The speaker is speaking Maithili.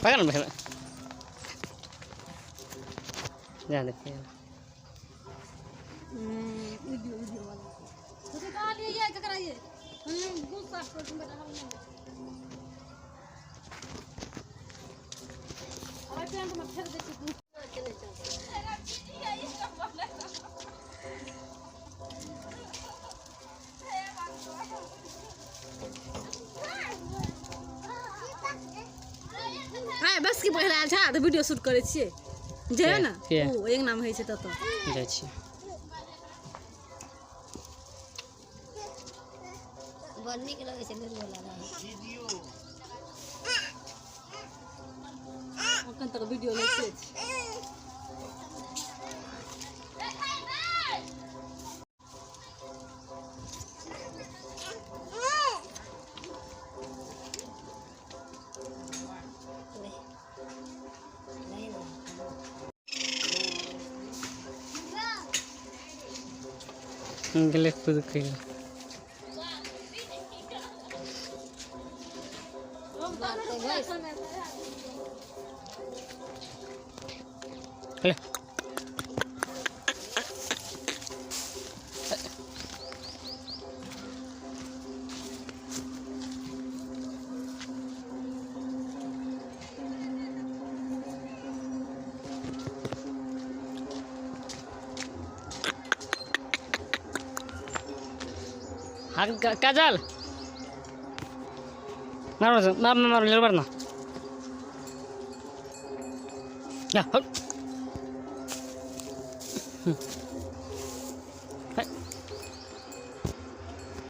पकड़ ना जा देखिए वीडियो वीडियो वाला तो कहाँ लिए ये ककरा ये गुस्सा कर तुम बेटा हम नहीं अरे पेंट में फेंक दे छी तू आय बस की पहिला आयल छा तऽ वीडियो शूट करै छियै जे ने के? ओ एक नाम होइ छै ततऽ जाइ छियै। बड़ नीक लगै छै नेनुआ रहै। अखन तक वीडियो लै छियै। गेलै खुद खैले। ले हाँ काजल मारो मार मार मार मार ना या हट।